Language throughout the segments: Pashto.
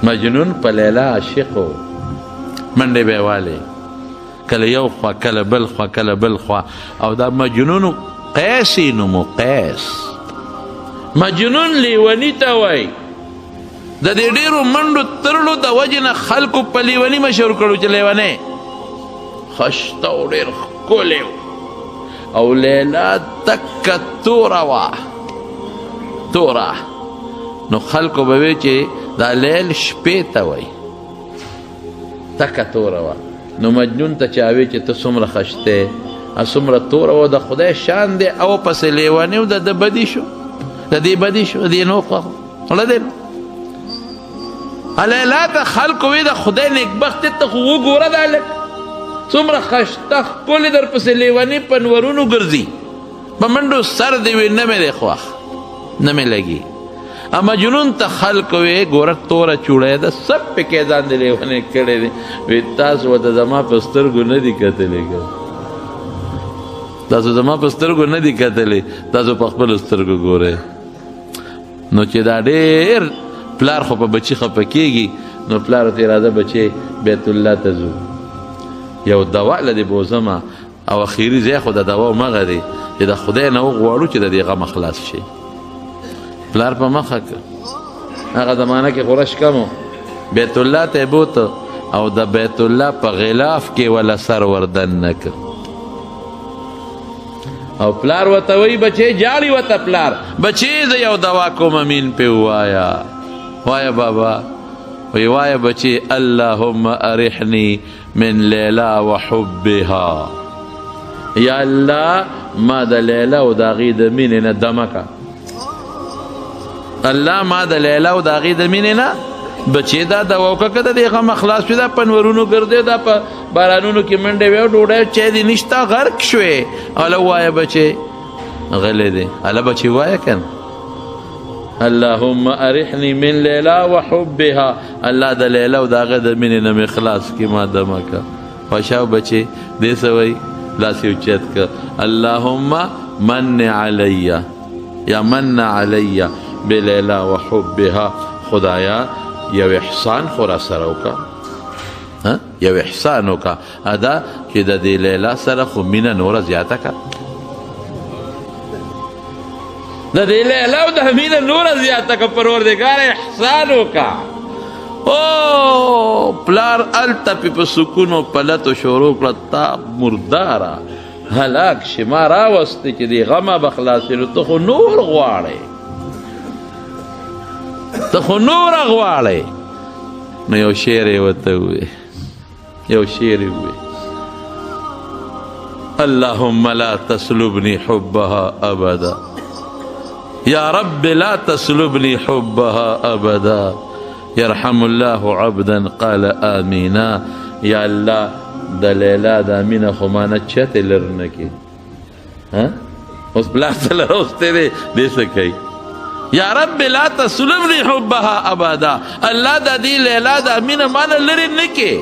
مجنون په لیلا عاشق و، منډې به یې والې، کله یو خوا کله بل خوا کله بل خوا. او دا مجنون قیس یې نوم و، قیس. مجنون لیوني ته وایي. د دې ډېرو منډو ترړو د وجې نه خلکو په لیوني مشهور کړو چې لیونی خشته و، ډېر ښکلی و. او لیلا تکه توره وه، توره. نو خلکو به وی چې دا لیل شپې ته وایي، تکه توره وه. نو مجنون ته چا وی چې ته څومره خشته څومره توره وه، د خدای شان دی. او پسې لیونی و، د ده بدي شو، د دې بدي شو، د دې نو خوښ مړه دی. نو لیلا ته خلکو وی د خدای نیکبختې ته خو وګوره دا هلک څومره خشته ښکلې در پسې لیونی په نورونو ګرځي، په منډو سر دی وی، نه مې دی خوښ، نه مې لګي. مجنون ته خلکو وی ګوره توره چوړی ده، سب پکې ځان دې لیونی کړی دی. وی تاسو ورته زما په سترګو نه دي کتلی، که تاسو زما په سترګو نه دي کتلی، تاسو په خپلو سترګو ګورئ. نو چې دا ډېر پلار خو په بچي خفه کېږي، نو پلار ورته راځه بچې بیت الله ته ځو، یو دوا له دې بوځمه، او اخري ځای خو د دوا همغه دی چې د خدای نه وغواړو چې د دې غمه خلاص شي. پلار په مخه که هغه زمانه کې خو رش کم و، بیت الله ته یې بوته او د بیت الله په غلاف کې وله سر وردننه که. او پلار ورته وایي بچې جاړي ورته پلار، بچې زه یو دوا کوم امین پې ووایه. وایه بابا. وایي وایه بچې اللهم ارحني من لیلا وحبها، یا الله ما د لیلا او د هغې د مینې نه دمه که. الله ما د لیلا او د هغې د مینې نه بچې دا دوا وکړه که د دې غمه خلاص شوې. دا په نورونو ګرځې، دا په بارانونو کې منډې وې، ډوډۍ چای دې نشته، غرق شوې. هله ووایه بچې، غلی دی. هله بچې ووایه که نه. اللهم ارحني من لیلا وحبها، الله د لیلا او د هغه د مینې نه مې خلاص کړي، ما دمه که. خوشاو بچې دې څه وایي؟ لاس یې اوچت که، اللهم من علی یا من علی بلیلا وحبها. خدایا یو احسان خو را سره وکړه، یو احسان وکړه ادا چې د دې لیلا سره خو مینه نوره زیاته کړه، د دې لیلا او د مینه نوره زیاته کړه، پروردګار احسان وکړه. او پلار هلته پې په سکون او پلتو شروع کړه، تا مرداره هلاک شې، ما راوستې چې دې غمه به خلاصې، نو ته خو نور غواړې، ته خو نوره غواړې. نو یو شعر یې ورته وویل، یو شعر یې وویل، اللهم لا تسلبني حبها ابدا، یا رب لا تسلبني حبها ابدا، يرحم الله عبدا قال آمینا. یا الله د لیلا دا مینه خو ما نه چتې لرې نه کړي. اوس پلار ته له راوستی دی، دې څه کوي؟ یا رب لا تسلبني حبها ابدا، الله د دې لیلا دا مینه ما نه لرې نه کړي،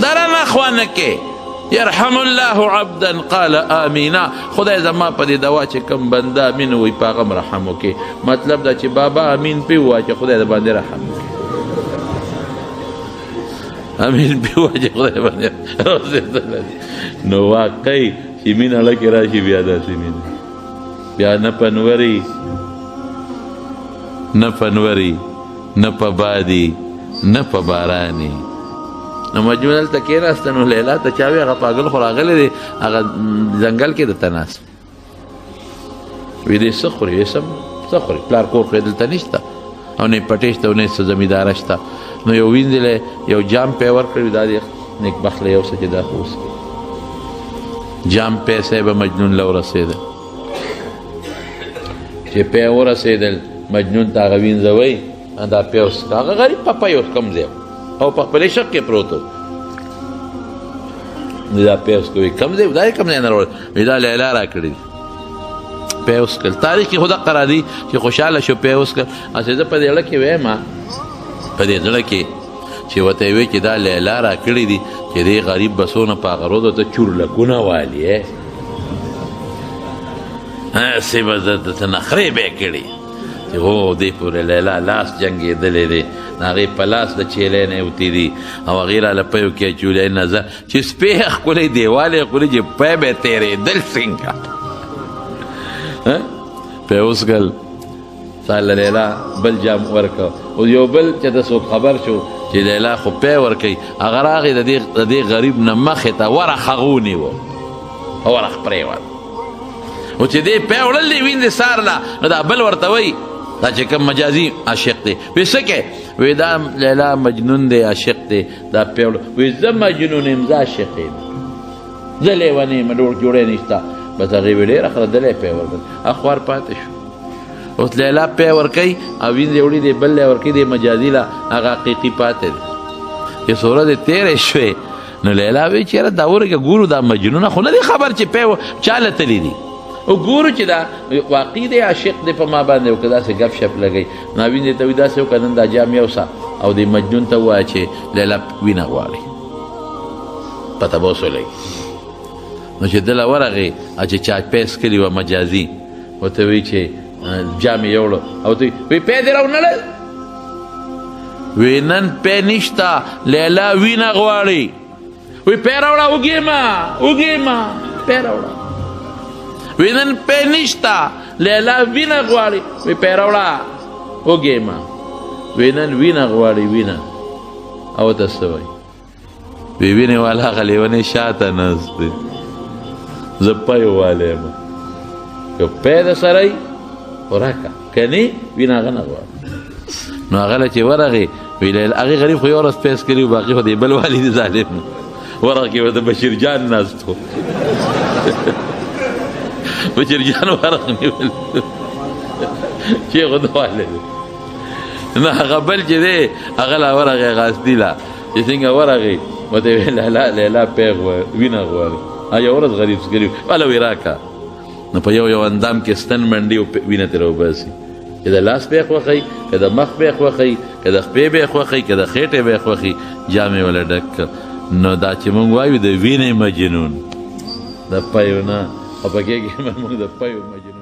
دا رانه خوا نه کړي. يرحم الله عبدا قال آمینا. خدای زما په دې دوا چې کوم بنده امین وایي په هغه هم رحم وکړي. مطلب دا چې بابا امین پې ووایه چې خدای د باندې رحم وکړي، امین پې ووایه چې خدای باندې رسېدلی دی. نو واقعي چې مینه زړه کې راشي بیا داسې مینه، بیا نه په نوري، نه په نوري، نه په بادي، نه په باراني. نو مجنون هلته کېناسته، نو لیلا ته چا وی هغه پاګل خو راغلی دی، هغه ځنګل کې درته ناست دی. وی دی څه خوري؟ وی څه خوري؟ پلار کور خو یې دلته نشته، او نه یې پټې شته او نه یې څه زمینداره شته. نو یو وینځلی یو جام پی ورکړی، دا دی نیکبخت له یو څه چې دا خو وڅکي. جام پیسې به مجنون له ورسېدل، چې پی ورسېدل مجنون ته هغه وینځه وایي دا پی وڅکه. هغه غریب په پی اوس کوم ځای او په خپل عشق کې پروت و. دا پی وڅکه، وایي کوم ځای؟ دا یې کوم ځای نه راوړل؟ وایي دا لیلا راکړې دي. پی وڅکل. تاریخ کې خو دقه راځي چې خوشحاله شو پی وڅکل. هسې زه په دې زړه کې وایم، په دې زړه کې چې ورته یې وایي چې دا لیلا راکړې دي، چې دې غریب به څونه په هغه ورځ ورته چورلکونه والي، هسې به څه نخرې به یې کړي. چې هو دې پورې لیلا لاس جنګېدلی دی، د هغې په لاس د چیلې نه وتی دي او هغې راله پیو کې اچولی نظر چې سپی یې ښکلی دیوال یې ښکلی چې پی به یې تېرېدل څنګه پی وڅکل. سال لیلا بل جام ورکړ. او یو بل چې د څوک خبر شو چې لیلا خو پی ورکوي، هغه راغی د دې غریب نه مخې ته ورخ هغه ونیوه او ورخ پرېوت. او چې دې پی وړل دی ویندې سارله، نو دا بل ورته وایي دا چې کوم مجازي عاشق دی، وایي څه کوې؟ وایي دا لیلا مجنون دی عاشق دی، دا پی وړل. وایي زه مجنون یم، زه عاشق یم، زه لیونی یم، جوړی نشته. بس هغې ویې ډېره ښه ده، دلی پی ورکړ، اخوار پاتې شو. اوس لیلا پی ورکوي او وینځې وړي دی بل له ورکوي دی مجازي له هغه حقیقي پاتې دی. چې څو ورځې تېرې شوې نو لیلا وایي چې یاره دا ورکه ګورو دا مجنونه خو نه دی خبر چې پی چا له تللی دي، او ګورو چې دا واقعي دی عاشق دی په ما باندې، او که داسې ګپ شپ لګوي. نو وینځې ته وایي داسې وکړه نن دا جام یوسه او دې مجنون ته ووایه چې لیلا وینه غواړي، پته به اوس ولګي. نو چې دله ورغی او چې چا پی څکلي وه مجازي، ورته وایي چې جام یې یوړو او ته وایي پی دې راونړل؟ وایي نن پی نشته، لیلا وینه غواړي. وایي پی راوړه، وږی ما وږی ما، پی راوړه. وایي نن پی نشته، لیلا وینه غواړي. وایي پی راوړه، وږی ما. وایي نن وینه غواړي، وینه. او ته څه وایي؟ وایي وینې والا هغه لیونی شاته ناست دی، زه پی والی یم، که پی د سره وي خو راکړه، که نه وینه هغه نه غواړي. نو هغه له چې ورغی ویل هغې غریب خو یوه ورځ پی څکلی و، باقي خو دې بل والي دی ظالم. ورغ کې ورته بشیر جان ناست و، بشیر جان ورغ نیول چې خو د والي دی. نو هغه بل چې دی هغه لا ورغی غاستي لا چې څنګه ورغی ورته یې ویل لیلا لیلا پی غواړي وینه غواړي، یوه ورځ غریب څکلی وله ویې راکړه. نو په یو یو اندام کې ستن منډي او وینه ترې وباسي، که د لاس به یې خوښوي، که د مخ به یې خوښوي، که د خپې به یې خوښوي، که د خېټې به یې خوښوي، جام یې ورله ډک کړ. نو دا چې موږ وایو د وینې مجنون د پیو نه، او په کې کې موږ د پیو مجنون.